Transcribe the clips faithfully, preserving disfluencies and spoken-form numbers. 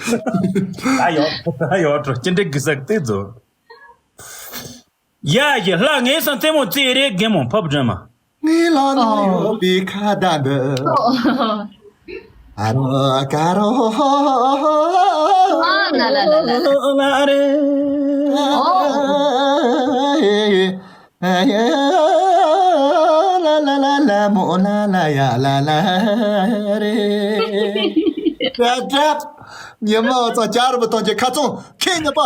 ད་ཡོད་ད་ཡོད་འགྲོ་ཅི་འདྲ་གི་ཟག་དེ་ཚོ། ཡ་ཡ་ལྷ་ངའི་སང་རྩེད་མོ་རྩེ་རེ་རྒན་མོ་ཕབ་སྒྲོན་མ། ངའི་ལག་ན་ཡོད་པའི་ཁ་བརྡ་འདི། ཨ་རོ་ཀ་རོ། ཨ་ལ་ལ་ལ་ལ། ལ་རེ། ཨོ། ལ་ལ་ལ་ལ་མོ་ལ་ལ་ཡ་ལ་ལ་རེ། ཏྲབ་ཏྲབ། ཉི་མ་ཙ་ཅར་བུ་དང་གི་ཁ་ཚོན་ཁེ་ཉི་པ།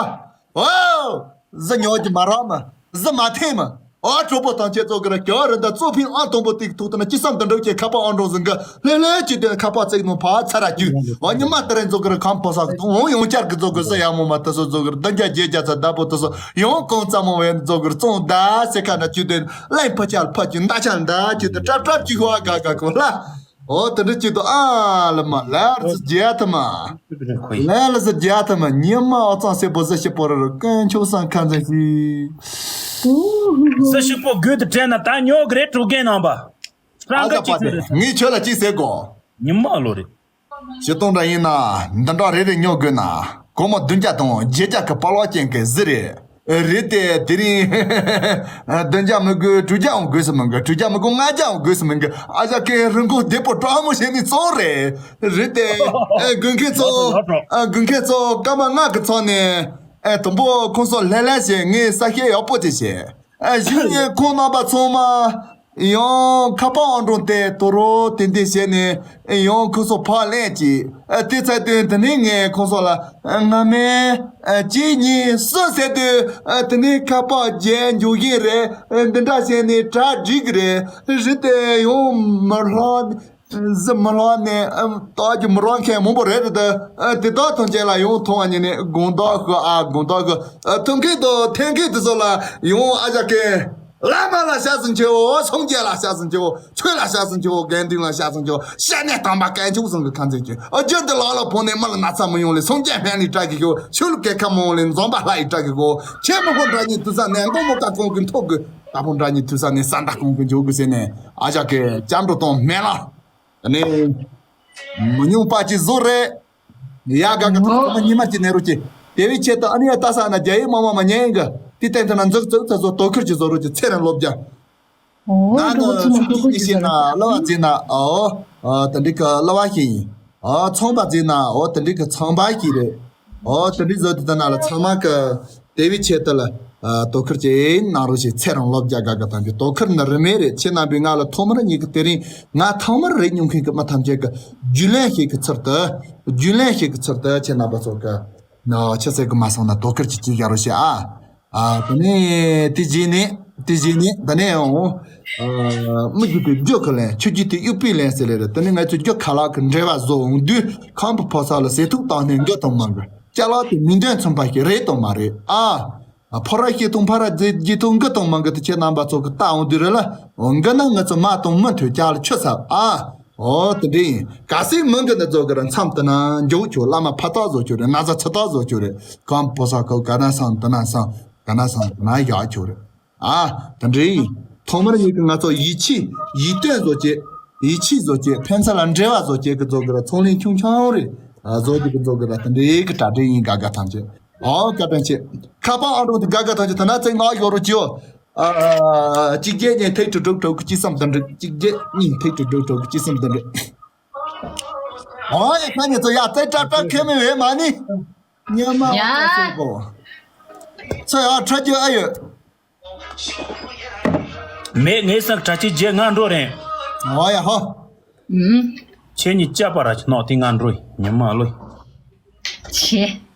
ཨོ། གཟི་ཉོ་གི་མ་རག་མ། གཟི་མ་འཐེན་མ། ཨོ་གྲོགས་པོ་དང་ཁྱེད་ཚོ་གི་ར་གྱོ་རི་འདི་གཙོ་ཕིན་ཨང་དང་པོ་ཏིག་ཐུག་ཏུ་ན་ཅི་བསམ་དུ་འགྲོ་ཁྱེད་ཁ་པ་ཨང་འགྲོ་ཟིན་གི་ལྷེ་ལྷེ་ཅི་དེ་ཁ་པ་བརྩེགས་ནོ་ཕ་ཚ་ར་རྒྱུ། ཨོ་ཉི་མ་དེ་རིང་ཚོ་གི་ར་ཁམ་ཕོ་ས་གི་ཐོང་ཡོང་བསྐྱར་གི་ཚོ་གི་གཟི་ཡ་མོ་མ་དེ་ཚོ་ཚོ་གི་ར་འདི་འཇའ་རྒྱལ་རྒྱ་ཚ་བདག་པོ་དེ་ཚོ་ཡོང་གོང་ཙམ་མོ་བས་ཚོ་གི་ར་བཙོང་ད་སེ་ཁ་ན་ཅི་དེ་ལན་ཕ་ཆལ་ཕ་ཅི་མདའ་ཆལ་མདའ་ཅི་དེ་ཀྲབ་ཀྲབ་ཅི་ཧོ་ཨ་ག་ག་གོ་ལ། ཨོ་དེ་འདྲ་ཅིག་ཏུ་ཨ་ལ་མ་ལར་ཟི་རྒྱ་ཐ་མ། ལ་ལ་ཟི་རྒྱ་ཐ་མ་ཉི་མ་ཨོ་ཙང་སེ་པོ་ཟི་ཤི་པོ་ར་རུ་ཀན་ཆུ་སང་ཁ་འཛིན་ཤི། ཟི་ཤི་པོ་གུད་དྲན་ན་ད་ཉོ་གི་རེད་གྲུ་རྒན་ནང་པ། ཨ་ཟ་པ་དེ་ངས་ཁྱོད་ལ་ཅི་ཟེར་གོ། ཉི་མ་ལོ་རེད། ཞི་སྟོང་འདྲ་ཡིན་ན་འདི་འདྲ་རེ་རེ་ཉོ་དགོས་ན་སྒོར་མོ་བདུན་བརྒྱ་དང་བརྒྱད་བརྒྱ་གི་པ་ལོག་ཅན་གི་ཟི་རེད། རེད་དེ་དེ་རིང་བདུན་བརྒྱ་མི་དགོས་དྲུག་བརྒྱའང་དགོས་སུ་མི་འགི་དྲུག་བརྒྱ་མི་དགོས་ལྔ་བརྒྱའང་དགོས་སུ་མི་འགི་ཨ་ཅག་གི་རིན་གོང་བདེ་པོ་དྲག་མོ་བྱས་ནས་བཙོང་རེད། རེད་དེ་དགོས་མཁན་ཚོ་དགོས་མཁན་ཚོ་སྐར་མ་ལྔ་གི་ཚོགས་ནས་དུམ་བུ་ཁོང་ཚོ་ལྷན་ལྷན་བྱས་ངས་ས་སྐྱེ་ཡག་པོ་དེ་བྱས། ཨ་གཞི་ནས་ཁོང་རྣམ་པ་ཚང་མ་ཡང་ཁ་པར་ཨང་གྲངས་དེ་དོ་རོ་ཏན་ཏན་བྱས་ནས་ཡང་ཁོང་ཚོ་ཕར་ལེན་གྱིས། ཨ་དེ་ཚར་དུས་དེ་ནས་ངས་ཁོང་ཚོ་ལ་ཨ་སྔ་མའི་ཨ་གཅིག་གཉིས་གསུམ་ཟེར་དུས་ཨ་དེ་ནས་ཁ་པར་རྒྱག་འཇུག་གི་རེད། ཨ་འདི་འདྲ་བྱས་ནས་གྲ་སྒྲིག་གི་རེད། རེད་དེ་ཡང་མི་ལྷག་གཟི་མི་ལོག་ནས་ཨ་ཏོག་གི་མི་རོགས་མཁན་མང་པོ་རེད་རེད་དེ། ཨ་དེ་དག་ཐམས་ཅད་ལ་ཡང་མཐོང་བ་ཉིད་ནས་དགོངས་དག་ཞུ། ཨ་དགོངས་དག་ཞུ། ཨ་ཐུགས་མཁས་དང་འཐེན་མཁས་དེ་ཚོ་ལ་ཡང་ཨ་ཅག་གི་བླ་མ་ལ་ཕྱག་འཚལ་ཆེའོ། སངས་རྒྱས་ལ་ཕྱག་འཚལ་ཆེའོ། ཆོས་ལ་ཕྱག་འཚལ་ཆེའོ། དགེ་འདུན་ལ་ཕྱག་འཚལ་ཆེའོ། སྐྱབས་གནས་དམ་པ་དཀོན་མཆོག་གསུམ་གྱི་ཁ་འཛིན་ཆེ། ཨ་རྒྱུ་འདི་ལ་ལ་ཕོག་ནས་མི་ལ་ན་ཚ་མི་ཡོང་ལེ། སངས་རྒྱས་སྨན་ལས་བཀྲ་གི་ཤོག་ཆོས་ལུགས་སྐད་ཁ་མང་ལས་འཛོམས་པ་ལྷ་ཡི་བཀྲ་གི་ཤོག་ཆེ་མི་ཁོ་འདྲ་ཉིད་དུས་ས་ནས་མགོ་མོ་ཀ་ཀོང་གི་མཐོ་གི་ད་ཕོ་འདྲ་ཉིད་དུས་ས་ནས་ས་འདྲ་ཀོང་གི་འཇོག་གི་ཟེར་ནས་ཨ་ཅག་གི་སྐྱབས་འགྲོ་དང་སྨན་ལ། ཨ་ནི། མི་ཉུང་པ་ཅིག་བཟོ་རེད། ཡ་ག་ག་ཐོག་ཐོག་མ་ཉི་མ་ཅིག་གནས་རོགས་ཀྱི། དེ་བའི་ཆེད་དུ་ཨ་ནི་ཡ་ལྟ་ས་ན་རྒྱ་ཡིག་མ་མ་མ་ཉན་གི། དེ་བསྟན་ཐུབ་ན་འཛུགས་འཛུགས་ཚ་བཟོ་དོ་ཁུར་གྱི་བཟོ་རོགས་ཀྱི་ཚེ་རིང་ལོ་བརྒྱ། ང་ནི་ཚོ་ཆུང་ཆུང་ནི་ཤེས་ན་གླུ་བ་བརྩིས་ན་ཨོ། ཨ་དེ་འདྲི་གི་གླུ་བ་ཞིག་ཡིན། ཨོ་ཚོང་པ་བརྩིས་ན་ཨོ་དེ་འདྲི་གི་ཚོང་པ་ཞིག་རེད། ཨོ་དེ་འདྲི་བཟོ་དེ་ད་ན་ལ་ཚང་མ་གི་དེ་བའི་ཆེད་དུ་ལ་ཨ་དོ་ཁུར་ཅིག་གནང་རོགས་ཞེས་ཚེ་རིང་ལོ་བརྒྱ་དགའ་དགའ་ཐམས་ཅད་དོ་ཁུར་ནི་རིན་མེད་རེད། ཁྱེད་རྣམ་པས་ང་ལ་ཐོག་མར་ཉིད་ཀྱི་དེ་རིང་ང་ཐོག་མར་རེ་མྱོང་མཁན་གྱི་མི་ཐམས་ཅད་ཀྱི་རྒྱུས་ལོན་ཞིག་གི་ཚུལ་དུ་རྒྱུས་ལོན་ཞིག་གི་ཚུལ་དུ་ཁྱེད་རྣམ་པ་ཚོ་གི་ནོ་ཆི་ཟེར་གི་མ་སོང་ན་དོ་ཁུར་ཅིག་ཅིག་བཞག་རོགས་ཞེས་ཨ། ཨ་དེ་ནས་དེ་རྗེས་ནས་དེ་རྗེས་ནས་ད་ནས་ཡང་། ཨ་མི་རྒྱུད་དེ་རྒྱུད་ཁ་ལེན། ཆོས་རྒྱུད་དེ་དབྱུག་པས་ལེན་ཟེར་ལེ་རེད། དེ་ནས་ང་ཚོ་རྒྱུད་ཁ་ལག་གི་འབྲེལ་བ་བཟོ་འོང་དུས་ཁམས་པའི་ཕོ་གསར་ལ་ཟས་ཐུག་བཏང་ནས་འགི་དང་མ་འགི་ཅ་ལག་དེ་མིང་དོན་མཚུངས་པ་ཞིག་རེད་དང་མ་རེད་ཨ། ཨ་ཕོ་ར་སྐྱེས་ཐུང་ཕ་ར་རྗེས་ཐུང་འགི་དང་མ་འགི་དེ་ཁྱེད་རྣམ་པ་ཚོ་གི་ལྟ་འོང་དུས་རེད་ལ། འོ་འགི་ན་ང་ཚོ་མ་དང་མི་མཐུན་ཅག་ལ་ཆུ་ཟབ་ཨ། ཨོ་དེ་འདྲ་ཡིན། གལ་སྲིད་མི་འགི་ནི་རྫོགས་གི་ར་མཚམས་དེ་ན་འཇོག་ཆོག་བླ་མ་ཕ་རྟགས་བཟོ་ཆོག་རེད། ན་བཟའ་ཚེ་རྟགས་བཟོ་ཆོག་རེད། གང་པོ་ས་ཁོ་ག་ན་སང་དེ་ན་སང་ག་ན་སང་དེ་ན་བཞག་ཆོག་རེད། ཨ་དེ་འདྲ་ཡིན། ཐོག་མར་ཡིན་གི་ང་ཚོ་ཡིད་ཆེས་ཡིད་རྟོན་བཟོ་ཆེད་ཡིད་ཆེས་བཟོ་ཆེད་ཕན་ཚུན་ལ་འབྲེལ་བ་བཟོ་ཆེད་གི་རྫོགས་གི་ར་ཚོང་ལས་ཆུང་ཆུང་རེད། ཨ་བཟོ་གི་གི་རྫོགས་གི་ར་དེ་འདྲ་གི་གྲ་སྒྲིག་ཡིན། དགའ་དགའ་ཐམས་ཅད་ཨོ་བཀའ་དྲིན་ཆེ། ཁ་པར་ཨང་གྲངས་དེ་དགའ་དགའ་ཐམས་ཅད་དེ་ན་ཚེ་ང་ཡོད་རོགས་ཅིའོ། ཨ་གཅིག་བརྒྱད་གཉིས་ཐིག་དྲུག་དྲུག་དྲུག་གཅིག་གསུམ་དང་དྲུག་གཅིག་བརྒྱད་གཉིས་ཐིག་དྲུག་དྲུག་དྲུག་གཅིག་གསུམ་དང་དྲུག་ཨོ་ཡ་ཁ་ཉེ་ཚོ་ཡ་ཙེ་ཏྲ་ཏྲ་ཁེ་མི་བེ་མ་ནི། ཉི་མ་ཡ། ཚོ་ཡ་ཁྲ་རྒྱུ་ཨ་ཡོད། མེད་ངའི་སང་གྲྭ་ཆས་རྗེས་ང་འགྲོ་རེད། ཨོ་ཡ་ཧོ། ཨུམ། ཁྱེད་གཉིས་ཅག་པ་ར་ཆ་ནོག་དེ་ང་འགྲོ་ཡི་ཉི་མ་ལོས། ཆེ།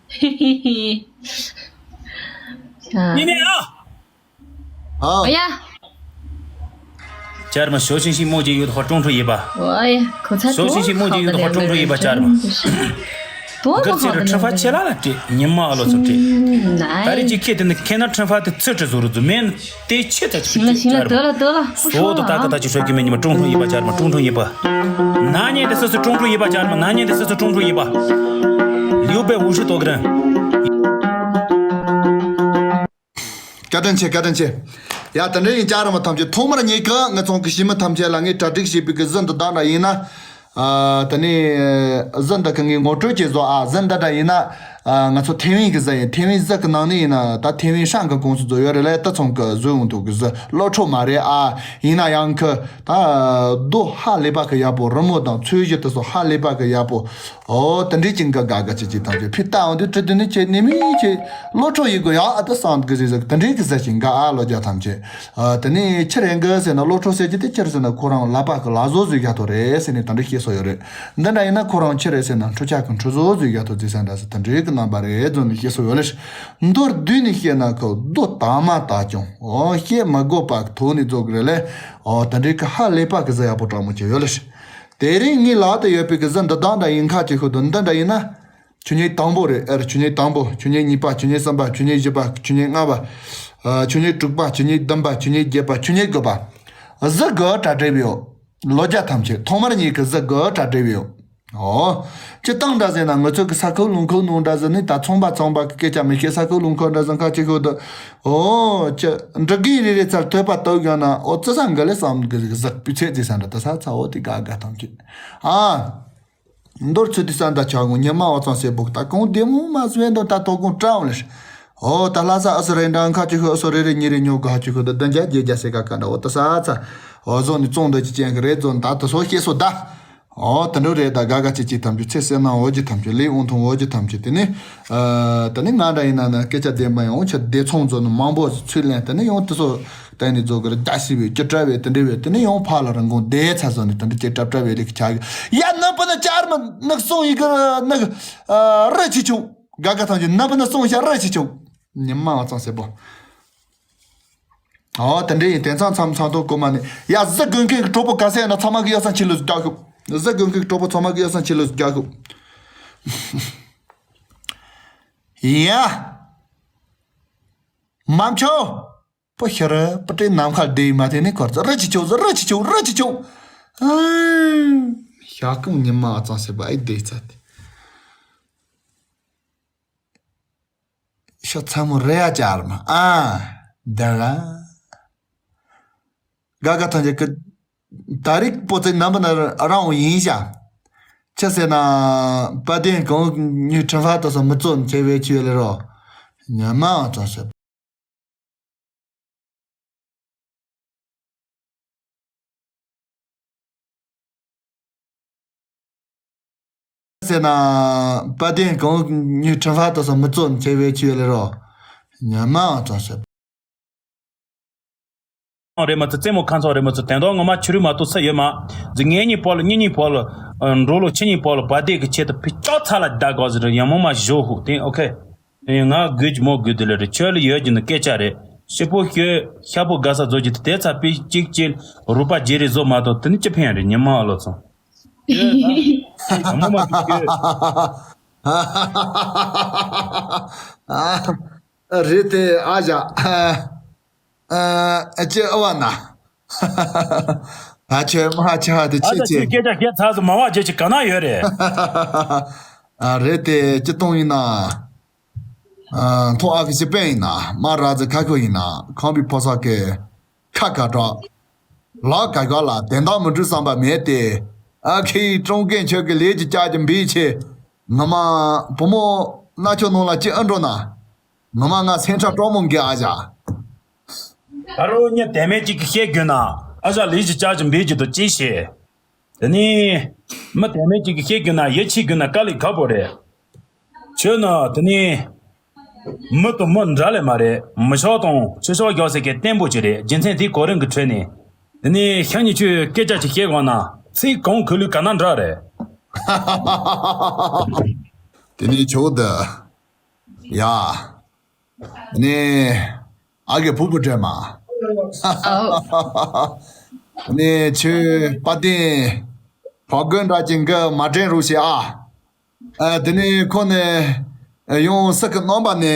ཡིན་ནི་ཨ། ཨ། ཨོ་ཡ། ཅར་མ་ཞོ་ཤིང་ཤིང་མོ་ཅིག་ཡོད་ཧོ་ཀྲུང་ཀྲུང་ཡིན་པ། ཨོ་ཡ། ཁོ་ཚ་ཞོ་ཤིང་ཤིང་མོ་ཅིག་ཡོད་ཧོ་ཀྲུང་ཀྲུང་ཡིན་པ་ཅར་མ། དོ་ག་ཚེ་རུ་ཁྲི་ཕ་ཆེ་ལ་ལ་སྤྲད་ཉི་མ་ཨ་ལོ་ཚོ་སྤྲད། ད་རེས་ཀྱི་ཁྱེད་དེ་ནི་ཁེ་ན་ཁྲི་ཕ་དེ་ཚེ་ཁྲི་བཟོ་རུ་རྫུ་མེན་དེ་ཆེ་ཚ་ཆེ། ཤིང་ལ་ཤིང་ལ་དོ་ལ་དོ་ལ་སོ་དོ་ད་ཀ་ད་ཅི་ཤོད་ཀྱི་མེད་ཉི་མ་ཀྲུང་ཀྲུང་ཡིན་པ་ཅར་མ་ཀྲུང་ཀྲུང་ཡིན་པ། ན་ཉེ་དེ་སོ་སོ་ཀྲུང་ཀྲུང་ཡིན་པ་ཅར་མ་ན་ཉེ་དེ་སོ་སོ་ཀྲུང་ཀྲུང་ཡིན་པ། ལིའུ་པེ་ཝུ་ཧྲི་དོ་ག་རན། བཀའ་དྲིན་ཆེ། བཀའ་དྲིན་ཆེ། ཡ་དེ་འདྲ་ཡིན་ཅག་ར་མ་ཐམས་ཅད་ཐོག་མར་ཉིད་ཀྱི་ང་ཚོང་གི་ཞི་མི་ཐམས་ཅད་ལ་ངས་གྲ་སྒྲིག་བྱས་པའི་གི་གཟི་འདི་དག་འདྲ་ཡིན་ན། ཨ་ད་ནི་གཟི་འདི་གི་ངས་ངོ་སྤྲོད་ཅིག་བཟོ། ཨ་གཟི་འདི་འདྲ་ཡིན་ན། ཨ་ང་ཚོ་ཐེ་ཝན་གི་གཟི་ཡིན། ཐེ་ཝན་གཟི་གི་ནང་ནས་ཡིན་ན་ད་ཐེ་ཝན་ཧྲང་གི་ཀུང་སི་བཟོ་ཡོད་རེད་ལ། ད་ཚོང་གི་བཟོ་ཡོང་ཐུབ་གི་གཟི། གློ་ཁྲོ་མ་རེད། ཨ་ཡིན་ན་ཡང་གི་ད་རྡོ་ཧ་ལས་པ་གི་ཡག་པོ། རི་མོ་དང་ཚོས་གཞི་དེ་ཚོ་ཧ་ལས་པ་གི་ཡག་པོ། ཨོ་དེ་འདྲའི་ཅིག་གི་དགའ་དགའ་ཅིག་ཅིག་ཐམས་ཅད་ཕུད་ལྟ་འོང་དུས་བྲི་དུས་ནི་ཁྱེད་ནི་མི་ཁྱེད་གློ་ཁྲོ་ཡི་དགོས་ཡ། ཨ་ད་སང་གི་ཟིག་ཟིག་དེ་འདྲའི་གི་གཟི་ཅིག་དགའ། ཨ་ལོ་རྒྱ་ཐམས་ཅད། ཨ་དེ་ནས་ཆི་རེད་གི་ཟེར་ན། གློ་ཁྲོ་ཟེར་གྱི་དེ་ཅི་རེད་ཟེར་ན། ཁོ་རང་ལག་པ་གི་ལག་བཟོ་བཟོས་རྒྱ་ཐོ་རེད་ཟེར་ནས་དེ་འདྲ་བཤད་སྲོལ་ཡོད་རེད། འདི་འདྲ་ཡིན་ན་ཁོ་རང་ཆི་རེད་ཟེར་ན། འཕྲུལ་ཆས་ཀྱི་འཕྲུལ་བཟོ་བཟོས་རྒྱ་ཐོ་རྩེད་ས་འདྲ་ཟེར་དེ་འདྲའི་གི་རྣམ་པ་རེད་བཟོ་ནས་བཤད་སྲོལ་ཡོད་ལེ། མདོར་བསྡུས་ནས་བཤད་ན་ཁོ་རྡོ་དག་མ་དག་ཀྱང་ཨོ་བཤད་མ་དགོས་པ་གི་ཐོག་ནས་བཟོ་གི་རེད་ལེ། ཨོ་དེ་འདྲའི་གི་ཧ་ལས་པ་གི་གཟི་ཡག་པོ་དྲག་མོ་ཅིག་ཡོད་ལེ། དེ་རིང་ངའི་ལག་ཏུ་ཡོད་པའི་གི་གཟི་འདི་དག་འདྲ་ཡིན་ཁ་ཅིག་ཤོད་དོ། འདི་འདྲ་ཡིན་ན། ཆོས་ཉིད་དང་པོ་རེད། ཨེ་ཆོས་ཉིད་དང་པོ། ཆོས་ཉིད་གཉིས་པ། ཆོས་ཉིད་གསུམ་པ། ཆོས་ཉིད་བཞི་པ། ཆོས་ཉིད་ལྔ་པ། ཨ་ཆོས་ཉིད་དྲུག་པ། ཆོས་ཉིད་བདུན་པ། ཆོས་ཉིད་བརྒྱད་པ། ཆོས་ཉིད་དགུ་པ། གཟི་དགུ་གྲ་སྒྲིག་ཡོད། ལོ་རྒྱུས་ཐམས་ཅད་ཐོག་མར་ཉིད་ཀྱི་གཟི་དགུ་གྲ་སྒྲིག་ཡོད། ཨོ། སྤྱིར་བཏང་འདྲ་ཟེར་ན་ང་ཚོ་གི་ས་ཁུལ་ལུང་ཁུལ་ནང་འདྲ་ཟེར་ནི་ད་ཚོང་པ་ཚོང་པ་གི་སྐད་ཆ་མི་ཤེས། ས་ཁུལ་ལུང་ཁུལ་འདྲ་ཟེར་ཁ་ཅིག་ཤོད་དོ། ཨོ་ཅི་འབྲི་གིན་རེ་རེ་ཚར་ཐོས་པ་ལྟོས་གྱོན་ན། ཨོ་ཙི་ས་འགའ་ལས་བསམ་གི་གཟི་སྤུས་ཚད་ཟེར་ས་འདྲ་ད་ས་ཚ། ཨོ་དེ་དགའ་དགའ་ཐམས་ཅད། ཨ། མདོར་ཚུད་དེ་ས་འདྲ་ཆགས་ངོ་། ཉི་མ་འོ་ཚང་སེ་བོག་ད་གང་བདེ་མོ་མ་བཟོས་འདུག་ད་ཐོག་ཁོང་བཀྲམ་ལེ། ཨོ་ད་ལྷ་ས་ཨ་སི་རེ་འདྲ་ཁ་ཅིག་ཤོད། ཨ་སི་རེ་རེ་གཉིས་རེ་ཉོ་ག་ཅིག་ཤོད། ད་བདུན་བརྒྱ་བརྒྱད་བརྒྱ་སེ་ག་ག་འདྲ། ཨོ་ད་ས་ཚ། ཨོ་བཟོ་ནི་བཙོང་འདོད་ཀྱི་ཅན་གི་རེད་བཟོ་ནི་ད་དེ་སོ་ཤེས་སོ་ད། ཨོ་དེ་འདྲ་རེད། ད་དགའ་དགའ་ཅིག་ཅིག་ཐམས་ཅད། ཚེ་བསོད་ནམས་འོ་ཅིག་ཐམས་ཅད། ལས་འོང་ཐུང་འོ་ཅིག་ཐམས་ཅད། དེ་ནི། ཨ་ད་ནི་ང་འདྲ་ཡིན་ན་ན་སྐད་ཆ་བདེན་པ་ཡང་འོ་ཆ་བདེ་ཚོང་བཟོ་ནི་མང་པོ་ཚུལ་ལེན། དེ་ནི་ཡང་དེ་སོ། ད་ནི་རྫོགས་གི་ར་རྒྱ་ཤི་བའི་ཅི་བྲལ་བའི་དེ་འདྲ་བའི་དེ་ནི་ཡང་ཕ་ལ་རང་གོང་བདེ་ཚ་བཟོ་ནི་དེ་འདྲ་ཅི་བྲལ་བྲལ་བའི་རིགས་ཆགས་གི། ཡ་ནི་པ་ན་ཅར་མ་ནག་སོང་ཡི་གི་ནག་ཨ་རི་ཆི་ཆུ། དགའ་དགའ་ཐམས་ཅད་ནི་པ་ན་སོང་ཤ་རི་ཆི་ཆུ། ཉི་མ་བ་ཚང་སེ་བོ། ཨོ་དེ་འདྲ་ཡིན། དེང་སང་མཚམས་མཚམས་ཐོག་གོ་མ་ནི་ཡ་གཟི་དགོན་མཁན་གི་གྲོགས་པོ་ག་ས་ཡིན་ན་ཚང་མ་གི་ཡ་སང་ཆི་ལུ་རྒྱག་ཤོག་གཟི་དགོན་མཁན་གི་གྲོགས་པོ་ཚང་མ་གི་ཡ་སང་ཆི་ལུ་རྒྱག་ཤོག་ཡ། མ་མཆོ། པོ་ཤི་རི་པོ་ཏྲེ་ནམ་མཁའ་བདེ་མ་དེ་ནི་འཁོར་ཚ་རི་ཆི་ཆོ་ཟི་རི་ཆི་ཆོ་རི་ཆི་ཆོ། ཨ། ཤ་ཀུང་ཉི་མ་ཨ་ཙང་སེ་བ་ཨེ་བདེ་ཚ་དེ། ཤ་ཚ་མོ་རེ་ཡ་ཅར་མ་ཨ། དེ་ར། ག་ག་ཐང་ཅིག་གི་ད་རིག་པོ་ཙེ་ནམ་པ་ན་རང་ཡིན་ཤ། ཆི་ཟེར་ན་པ་དེན་གང་ཉུ་ཁྲིམས་ཧ་ཏོ་སོ་མི་བཙོན་ཆེ་བའི་ཆུ་ལེ་རོ། ཉ་མ་ཙང་ཟེར། ཟེར་ན་པ་དེན་གང་ཉུ་ཁྲིམས་ཧ་ཏོ་སོ་མི་བཙོན་ཆེ་བའི་ཆུ་ལེ་རོ། ཉ་མ་ཙང་ཟེར། རེད་མ་ཚོ་རྩེད་མོ་ཁ་ཚོགས་རེད་མ་ཚོ། དོན་དག་ངོ་མ་ཕྱི་རུ་མ་གཏོགས་ས་ཡོད་མ། ཟི་ངེད་གཉིས་པོ་ལ་གཉིས་གཉིས་པོ་ལ་འགྲོ་ལོ་ཆི་གཉིས་པོ་ལ་བ་དེ་གི་ཆེད་དུ་ཕི་ཅོག་ཚ་ལ་བདག་གོ་ཟི་རེད། ཡང་མོ་མ་ཞོ་ཧུ་དེ་ཨོ་ཁེ། ང་དགོས་ཀྱི་མོ་དགོས་དེ་ལ་རེད། ཁྱོད་ལ་ཡོད་ཀྱི་ནི་སྐད་ཆ་རེད། ཤི་པོ་ཤོད་ཤ་པོ་དགའ་ས་བཟོ་རྒྱུ་དེ་དེ་ཚ་པི་གཅིག་ཅིག་རུ་པ་རྗེ་རེ་བཟོ་མ་གཏོགས་དེ་ནི་ཅི་ཕན་རེད། ཉི་མ་ཨ་ལོ་ཚོ། ཡང་མོ་མ་ཤོད། རེད་དེ་ཨ་ཞ། ཨ་ཅེ་ཨ་བ་ན། ཨ་ཆེ་མ་ཆེ་ཧ་དེ་ཨ་ཆེ་ད་ཆེ། ཁྱེད་སྐད་ཆ་བཤད་ཚར་སོང་། མ་བ་རྗེས་ཀྱི་ག་ན་ཡོད་རེད། ཨ་རེད་དེ་ཅི་གཏོང་ཡིན་ན། ཨ་མཐོ་ཨ་གི་ཅི་པན་ཡིན་ན། མ་ར་ཛི་ཁ་ཁོ་ཡིན་ན། ཁང་པའི་ཕོ་ས་ཀེ་ཁ་ཁ་གྲོགས། ལག་ཁ་ཁ་ལ་དེ་འདྲ་མི་འགྲུབ་བསམ་པ་མེད་དེ། ཨ་ཁེ་ཡི་ཀྲུང་རྒན་ཆོས་ཀྱི་ལས་ཀྱི་ལྕགས་ཀྱི་འབིགས་ཆེ། ངོ་མ་བུ་མོ་གནའ་ཆོ་ནང་ལ་ཅི་ཨ་འགྲོ་ན། ངོ་མ་ང་སེམས་ཁྲལ་སྤྲོ་མོ་འགའ་ཨ་ཞ། ད་རུང་ངས་དེ་མེད་ཅིག་གི་བཤད་དགོས་ན། ཨ་ཞ་ལས་ཀྱི་ལྕགས་ཀྱི་འབིགས་ཀྱི་འདུག་ཅི་ཤེས། དེ་ནི། མི་དེ་མེད་ཅིག་གི་བཤད་དགོས་ན་ཡིད་ཆེས་དགོས་ན་དཀའ་ལས་ཁག་པོ་རེད། ཁྱོད་ནི་དེ་ནི། མི་དང་མི་འདྲ་ལས་མ་རེད། མི་ཆོག་དང་ཆོས་ཕྱོགས་རྒྱག་ཟེར་མཁན་བརྟན་པོ་ཅིག་རེད། རྒྱུ་མཚན་དེའི་གོ་རིམ་གྱི་ཁྲོད་ནས། དེ་ནི་ཤ་ཉེ་ཆོས་སྐད་ཆ་ཅིག་བཤད་དགོས་ན། ཚིག་གང་ཁུ་ལུས་ག་ན་འདྲ་རེད། དེ་ནི་ཆོག་ད། ཡ། ནི། ཨ་གེ་ཕུ་བུ་དྲན་མ། ཨོ། ནི་ཆོས་པ་ཏི། ཕོ་རྒོད་འདྲ་ཅན་གི་མ་དྲན་རུ་ཤི་ཨ། ཨ་དེ་ནི་ཁོ་ནི། ཡང་སྲིད་ཀྱི་རྣམ་པ་ནི།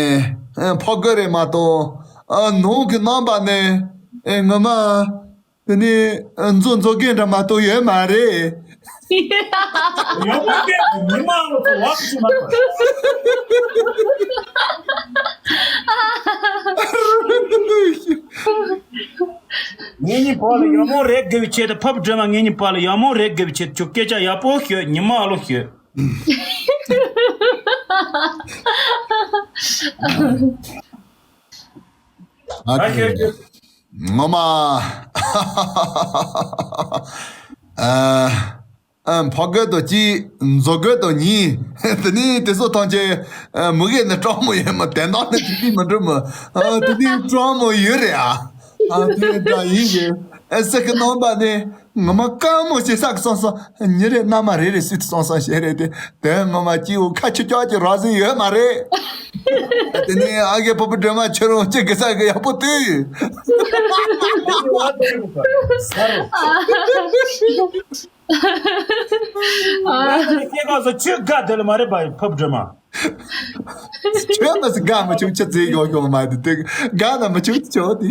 ཕོ་རྒོད་རེད་མ་གཏོགས། ཨ་ནང་གི་རྣམ་པ་ནི། ངོ་མ། དེ་ནི་མཛོ་མཛོ་རྒན་འདྲ་མ་གཏོགས་ཡོད་མ་རེད། ཡག་པོ་སྐད་ཀྱི་ཉི་མ་ལོ་ཚོ་བ་ཚོ་མ་ཚོ། ངེད་གཉིས་བར་ལ་ཡག་མོ་རེད་དགའ་བའི་ཆེད་དུ། ཕོ་བུ་སྒྲོལ་མ་ངེད་གཉིས་བར་ལ་ཡག་མོ་རེད་དགའ་བའི་ཆེད་དུ། ཁྱོད་སྐད་ཆ་ཡག་པོ་ཤོད། ཉི་མ་ཨ་ལོ་ཤོད། ཨ་ཁྱོད་ཁྱོད། ངོ་མ། ཨ། ཨ། ཕོ་རྒོད་དང་གཅིག། མཛོ་རྒོད་དང་གཉིས། དེ་ནས་དེ་ཚོ་ཐམས་ཅད། ཨ། མི་གེ་ནི་སྤྲང་མོ་ཡོད་མོ། དེ་འདྲ་ནི་དེ་དུས་མི་འགྲོ་མོ། ཨ། དེ་ནས་སྤྲང་མོ་ཡོད་རེད་ཨ། ཨ། དེ་འདྲ་ཡིན་གི། ཨ། ཟེར་གི་རྣམ་པ་ནི་ངོ་མ་དཀའ་མོ་ཞིག་བསགས་སོང་སོང་། ཉིན་རེ་མནའ་མ་རེ་རེ་སུས་སོང་སོང་ཞེས་རེད་དེ། དེ་ངོ་མ་སྐྱིད་པོ་ཁ་ཆུ་ཀྱོག་ཀྱི་རོགས་ཟིན་ཡོད་མ་རེད། ཨ། དེ་ནས་ཨ་རྒས་ཕོ་བུ་སྒྲོལ་མ་ཁྱོད་རང་གཅིག་གི་ས་གི་ཡག་པོ་དུས། ང་ཚོ་སྐྱེ་སྐབས་སུ་ཆོས་དགའ་དེ་ལ་མ་རེད་པ། ཕོ་བུ་སྒྲོལ་མ། ཆོས་མ་ཟིག་དགའ་མི་བྱུང་། ཆུ་ཚོད་ཡོང་ཡོང་མ་དེ་དེ་དགའ་ན་མི་བྱུང་ཆོག་དེ།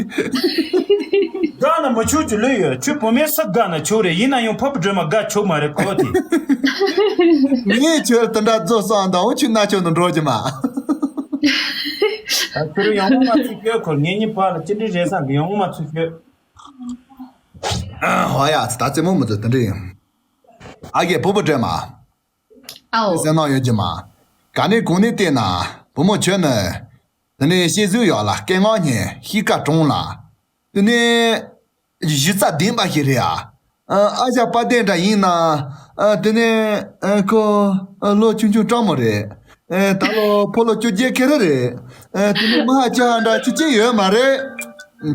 དགའ་ན་མི་བྱུང་ཆུ་ལོས་ཡོད། ཆུ་བུ་མོ་སུ་དགའ་ན་ཆོག་རེད། ཡིན་ན་ཡང་ཕོ་བུ་སྒྲོལ་མ་དགའ་ཆོག་མ་རེད་གོ་དེ། ངས་ཁྱོད་དེ་འདྲ་བཟོ་སོང་དང་འོ་ཆུ་ན་ཆོག་ནི་འགྲོ་གི་མ། ཁྱོད་ཡང་མ་ཚུགས་ཡོད་ཁོ། ངེད་གཉིས་བར་ལ་ཅི་འདྲ་རེད་བསམ་གི་ཡང་མ་ཚུགས་ཡོད། ཨ། ཧོ་ཡ། ད་རྩེད་མོ་མི་ཚོ་དེ་འདྲ་ཡིན། ཨ་རྒས་ཕོ་བུ་སྒྲོལ་མ། ཨའོ། སེམས་ནང་ཡོད་ཀྱི་མ། ག་ནས་གང་ནས་བལྟས་ན་བུ་མོ་ཁྱོད་ནི། དེ་ནས་ཤེས་གཟུགས་ཡག་ལ། སྐད་ངག་སྙན། གཤིས་ཀ་དྲང་ལ། དེ་ནས་གཞི་རྩ་ལྡན་པ་ཞིག་རེད་ཨ། ཨ། ཨ་ཞང་དཔལ་ལྡན་འདྲ་ཡིན་ན། ཨ། དེ་ནས། ཨ། ཁོ། ཨ། ལོ་ཆུང་ཆུང་སྤྲང་མོ་རེད། ཨ། ད་ལོ་ཕོ་ལོ་བཅོ་བརྒྱད་ཁེ་རེ་རེད། ཨ། དེ་ནས་མི་ཧ་ཅང་འདྲ་ཆུ་ཆེ་ཡོད་མ་རེད།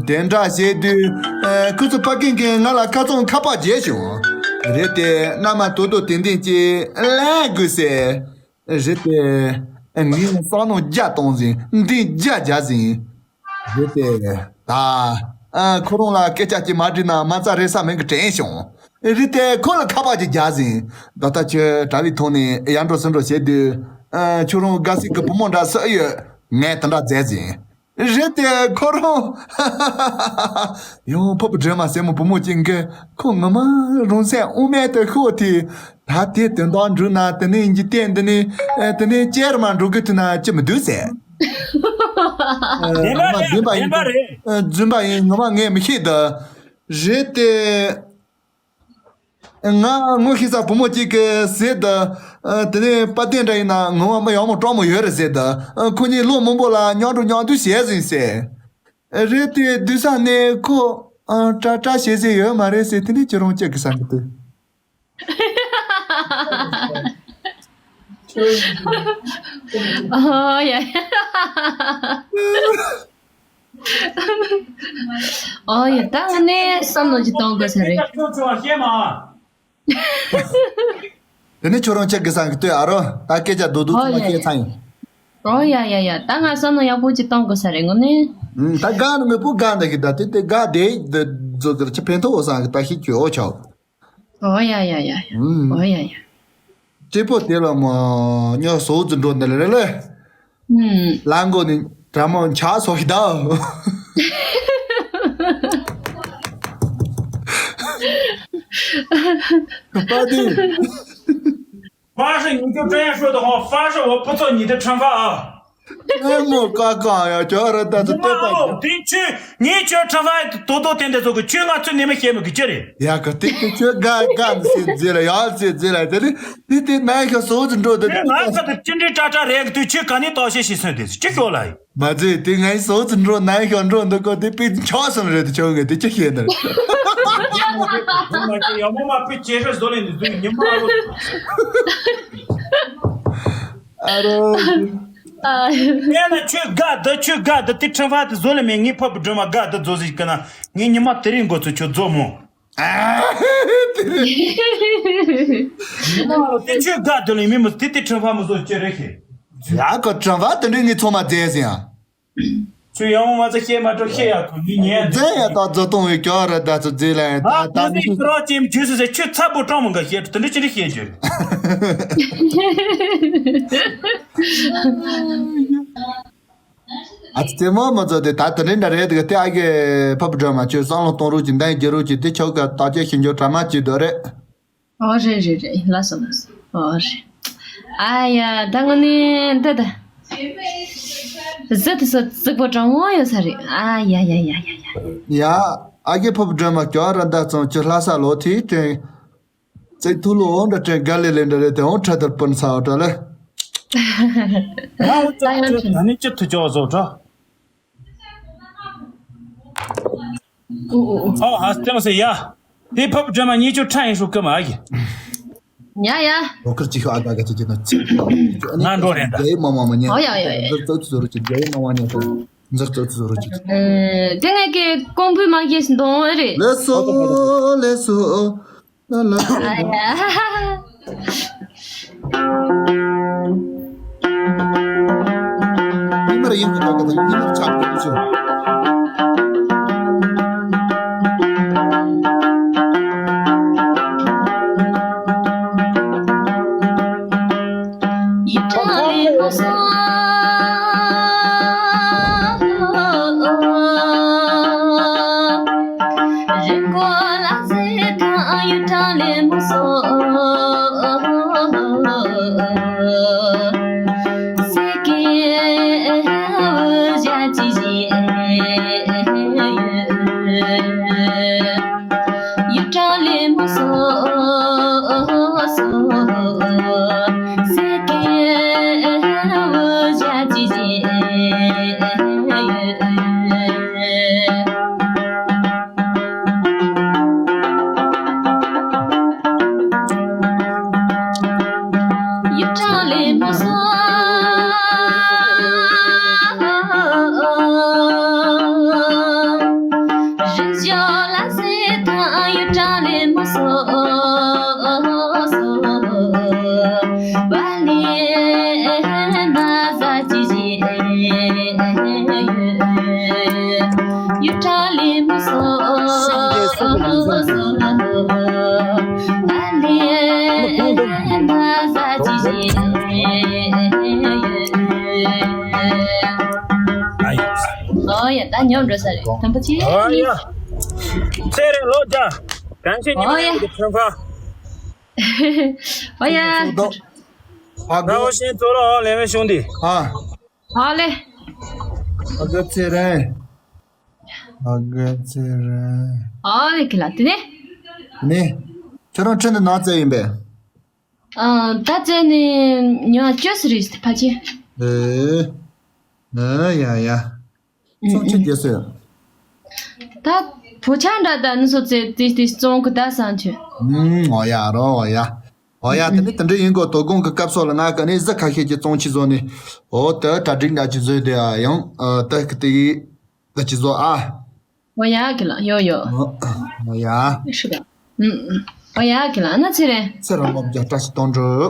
དེ་འདྲ་བྱས་དུས། ཨ། ཁོ་ཚོ་ཕ་རྒན་གྱིས་ང་ལ་ཁ་ཚང་ཁ་པར་བརྗེས་བྱུང་། རེད་དེ་མནའ་མ་དོ་དོ་ཏན་ཏན་ཅིག་ལེན་དགོས་ཟེར། རེད་དེ། ངས་བསམ་མནོ་བརྒྱ་བཏང་ཟིན། འདི་བརྒྱ་བརྒྱ་ཟིན། རེད་དེ། ད། ཨ། ཁོ་རང་ལ་སྐད་ཆ་ཅིག་མ་དྲིས་ན་མ་རྩ་རེ་ས་མེད་གི་དྲན་བྱུང་། རེད་དེ་ཁོ་ལ་ཁ་པར་ཅིག་རྒྱག་ཟིན། ད་ལྟ་ཁྱོད་དྲ་བའི་ཐོག་ནས་ཡར་འགྲོ་ཚུར་འགྲོ་བྱེད་དུས། ཨ། ཁྱོད་རང་དགའ་སའི་གི་བུ་མོ་འདྲ་སུ་ཡོད། ངས་དེ་འདྲ་མཛད་ཟིན། རེད་དེ་ཁོ་རང་། ཡང་ཕོ་བུ་སྒྲོལ་མ་ཟེར་མོ་བུ་མོ་གཅིག་གིས་ཁོ་ངོ་མ་རང་སེམས་དབུ་མེད་དུ་ཤོར་དེ། ད་དེ་དོན་དག་འགྲུབ་ན་དེ་ནས་འཇིག་རྟེན་འདི་ནས། ཨ། དེ་ནས་ཅེར་མ་འགྲོ་གི་ཐུག་ན་ཅི་མི་འདུག་ཟེར། ཨ། བདེན་པ་ངོ་མ་རེད། བདེན་པ་ཡིན། བདེན་པ་རེད། ཨ། རྫུན་པ་ཡིན། ངོ་མ་ངས་མི་ཤེས་ད། རེད་དེ། ང་ངོ་ཤེས་ས་བུ་མོ་གཅིག་གིས་ཟེར་ད། ཨ། དེ་ནས་དཔལ་ལྡན་འདྲ་ཡིན་ན་ངོ་མ་མི་ཡག་མོ་སྤྲང་མོ་ཡོད་རེད་ཟེར་ད། ཨ། ཁོ་གཉིས་ལོ་མང་པོ་ལ་མཉམ་འགྲོ་མཉམ་འདུག་བྱས་ཟིན་ཟེར། རེད་དེ་དུས་ས་ནས་ཁོ། ཨ། ཏྲ་ཏྲ་བྱེད་ཟེར་ཡོད་མ་རེད་ཟེར། དེ་ནས་ཁྱོད་རང་ཅག་གི་ས་གི་དུས། ཨོ་ཡ། ཨོ་ཡ། ད་ངས་བསམ་མནོ་ཅིག་གཏོང་དགོས་ས་རེད། དེ་ནས་ཁྱོད་རང་ཅག་གི་ས་གི་དུས་ཨ་རོ། ད་སྐད་ཆ་རྡོག་རྡོག་ཨོ་ཚང་མ་ཡ་སྐད་ཡ། ཚང་ཡིན། ཨོ་ཡ་ཡ་ཡ། ད་ང་བསམ་མནོ་ཡག་པོ་ཅིག་གཏོང་དགོས་ས་རེད་དངོས་གནས། ཨུམ། ད་དགའ་ནི་མེད་པོ་དགའ་འདི་གི་ད་དེ་དེ་དགའ་དེ་འདི་ཚོ་གི་ཅི་ཕན་ཐོགས་བསམ་གི་ད་ཤི་ཁྱོད་ཨོ་ཆོག་ཨོ་ཡ་ཡ་ཡ། ཨུམ། ཨོ་ཡ་ཡ། སྐྱེས་པོ་དེ་ལ་མོ་ཉོ་སོ་ཙི་འགྲོ་འདི་ལ་རེ་ལེ། ཨུམ། ལ་མགོ་ནི་དྲ་མོ་འཆག་སོ་ཤི་ད། པ་དེ། 发射你就这样说的话，发射我不做你的惩罚啊。 ཨེ་མོ་ཀ་ཀ་ཡ་ཅོ་ར་ད་ཚོ་ཏེ་པ་ཨོ་དེ་ཁྱོད་ངས་ཁྱོད་ཁྲ་ཧྥ་དོ་དོ་དེ་འདྲ་ཚོ་གི་ཁྱོད་ང་ཚོ་ནི་མི་ཤེས་མི་གི་ཅི་རེད། ཡ་ཀ་ཏེ་ཏེ་ཁྱོད་ག་ག་ནི་སེ་ཛི་ལ་ཡ་སེ་ཛི་ལ་དེ་ནི་ཏེ་ཏེ་ན་ཤ་སོ་ཙི་འགྲོ་དེ་ཏེ་ང་ཚོ་དེ་ཅི་འདྲའི་ཀྲ་ཀྲ་རེད་གི་དུས་ཁྱོད་ག་ནས་ལྟོགས་ཤེས་ཤེས་སོང་དེ་ཅི་ཤོག་ལ་ཡིན། མ་ཚེ་དེ་ངའི་སོ་ཙི་འགྲོ་ན་ཤ་འགྲོ་འདུག་གོ་དེ་པི་ཆོག་སོང་རེད་དེ་ཁྱོད་གི་དེ་ཅི་ཤེས་ནི་རེད། ཡ་མོ་མ་པི་ཅེ་ཧྲ་ཟོ་ལེ་འདི་དུས་ཉི་མ་རོ། ཨ་རོ། ཨ། དེ་ན་ཁྱོད་དགའ་འདི་ཁྱོད་དགའ་འདི་དེ་ཁྲིམས་ཧྥ་དེ་བཟོ་ལེ་མེད། ངའི་ཕ་བུ་སྒྲོལ་མ་དགའ་འདི་བཟོ་ཟིག་གི་ན་ངའི་ཉི་མ་དེ་རིང་འགོ་ཚུགས་ཁྱོད་རྫོགས་མོ། ཨ། དེ་རིང་། དེ་ཁྱོད་དགའ་འདི་ལེ་མི་མི་དེ་དེ་ཁྲིམས་ཧྥ་མི་བཟོ་ཅི་རེད་ཤེས། ཡ་ཁོ་ཁྲིམས་ཧྥ་དེ་འདྲའི་ངའི་ཚོ་མ་མཛད་ཟིན་ཡ། ཁྱོད་ཡང་མ་ཚ་ཤེས་མ་གྲོ་ཤེས་ཡ་ཁོ་ངའི་ཉན། མཛད་ཡ་ད་རྫོགས་གཏོང་བའི་ཀྱོ་ར་ད་ཚོ་མཛད་ལ་ཡ་ད་ཨ་ད་ཁོ་ཚོའི་ཁྱོད་རོགས་ཅེམ་ཇུས་སུ་ཟེར་ཁྱོད་ཚ་པོ་སྤྲང་མོ་འགའ་ཤེས་དེ་འདྲ་ཅི་འདྲ་ཤེས་རྒྱུ། ཨ་ཙི་ཙི་མོ་མོ་ཚོ་དེ་ད་དེ་རིང་འདྲ་རེད་དེ་དེ་ཨ་གེ་ཕ་བུ་སྒྲོལ་མ་ཁྱོད་བསམ་བློ་གཏོང་རོགས་ཀྱི་འདང་རྒྱག་རོགས་ཀྱི་དེ་ཁྱོད་ག་བརྟག་དཔྱད་ཞིབ་འཇུག་གྲ་མ་བྱེད་འདོད་རེད། ཨོ་རེད་རེད་རེད། ལགས་སོ་ལགས་སོ། ཨོ་རེད། ཨ་ཡ་ད་ངོ་ནི་འདི་ད། གཟི་དེ་ཚོ་རྫིག་པོ་གྲང་མོ་ཡོད་ས་རེད། ཨ་ཡ་ཡ་ཡ་ཡ་ཡ། ཡ། ཨ་རྒྱལ་ཕུབ་སྒྲོལ་མ་སྐྱོ་ར་མདའ་ཙང་ཅི་ལྷ་ས་ལོ་ཐི་དྲན། ཙེ་ཐུ་ལོ་འདྲ་དྲན་ག་ལེ་ལེ་འདྲ་རེ་དེ་འོང་ཁྲ་དར་པོན་ས་འོ་དྲ་ལེ། ང་འོ་ད་ཡང་ཅི་ད་ནི་ཅི་ཐུ་ཅོ་བཟོ་འདྲ། ཨོ་ཨོ་ཨོ། ཨོ་ཧ་སྟེང་སེ་ཡ། ཧི་ཕོབ་སྒྲོལ་མ་ཉི་ཆུ་ཁྲ་ཡིན་ཧྲུ་ཀི་མ་གི། ཡ་ཡ། ལོ་ཁར་ཅི་ཤོ་ཨ་ག་ག་ཅི་ཅི་ན་ཅི། ང་འགྲོ་རེད་ད། རྒྱ་ཡི་མ་མ་མ་ཉན། ཨོ་ཡ་ཡ་ཡ། འཛར་ཙོ་ཙི་ཟོ་རུ་ཅི་རྒྱ་ཡི་མ་མ་ཉན་ཏོ། འཛར་ཙོ་ཙི་ཟོ་རུ་ཅི། ཨེ་དེ་ངས་ཀྱི་ཀོང་བུ་མ་གེ་སི་འདོང་ཨེ་རེད། ལེ་སོ་ལེ་སོ། ལ་ལ། ཨ་ཡ། ཉི་མར་ཡིན་གྱི་ད་ག་ད་ཉི་མར་ཆགས་ཀྱི་ཆུ། ཡིད་ཀྲང་ལེན་མོ་སོ། རིན་གོང་ལ་ཟེར་ཐང་ཡིད་ཀྲང་ལེན་མོ་སོ། སེ་ཀེ་ཞ་ཅི་ཞི། ཡུལ་གྲངས་ལས་མི་སོ་སོ། སེ་ཀེ་བུ་ཞ་ཅི་ཞི། ཡུལ་གྲངས་ལས་མི་སོ། རིག་སྦྱོར་ལ་སྲིད་དང་ཡུལ་གྲངས་ལས་མི་སོ། བ་ལས་མ་ཟ་ཅི་ཞིག་ཡོད། ཡུལ་གྲངས་ལས་མི་སོ། ཨ་ལས་མ་ཟ་ཅི་ཞིག་ཡོད། ཨ་ཡོད། ཨོ་ཡ། ད་ཉོབ་འགྲོ་ས་རེད། དམ་པ་ཆེ། ཨོ་ཡ། ཚེ་རིང་ལོ་བརྒྱ། གང་ཆེ་ཉི་མ་ཨོ་ཡ། ཡག་གི་ཐོན་ཁ། ཨོ་ཡ། ཨ་ཟླ་བ་གཞན་གཙོ་ལོ་ལེ་མེ་ཤོང་དི། ཨ། ཨོ་ལེ། ཨ་ག་ཚེ་རིང་། ཨ་ག་ཚེ་རིང་། ཨོ་ལེ་ཁི་ལ་དེ་ནི། ནི། ཁྱེད་རང་ཁྲིད་ནི་ན་ཚེ་ཡིན་པས། ཨ། ད་ཚེ་ནི་ཉི་མ་བཅུ་ཙམ་རེད་ཕ་ཆེ། ཨེ། ཨེ་ཡ་ཡ། ཙོང་ཆེ་རྒྱལ་སྲས། ད་བུ་ཆ་འདྲ་ད་ནི་སོ་ཙེ་ཏི་ཏི་ཙོང་གི་ད་སང་ཆེ། ཨུམ། ཨོ་ཡ་རོ་ཨོ་ཡ། ཨོ་ཡ། དེ་ནི་དེ་འདྲ་ཡིན་གོ། དོ་དགོང་གི་སྐབས་སོགས་ལ་ང་ཀ་ནི་གཟི་ཁ་ཤས་ཀྱི་ཙོང་ཆེ་བཟོ་ནི། ཨོ་ད་གྲ་སྒྲིག་འདྲ་ཅིག་བཟོས་དེ་ཨ་ཡང་ཨ་ད་གི་དེ་ད་ཅིག་བཟོ་ཨ། ཨོ་ཡ་གི་ལ་ཡོ་ཡོ། ཨོ་ཡ། ཤི་ད། ཨུམ་ཨུམ། ཨོ་ཡ་གི་ལ་ན་ཚེ་རེ། ཚེ་རང་ལོ་བརྒྱ་བཀྲ་ཤིས་དོན་གྲུབ།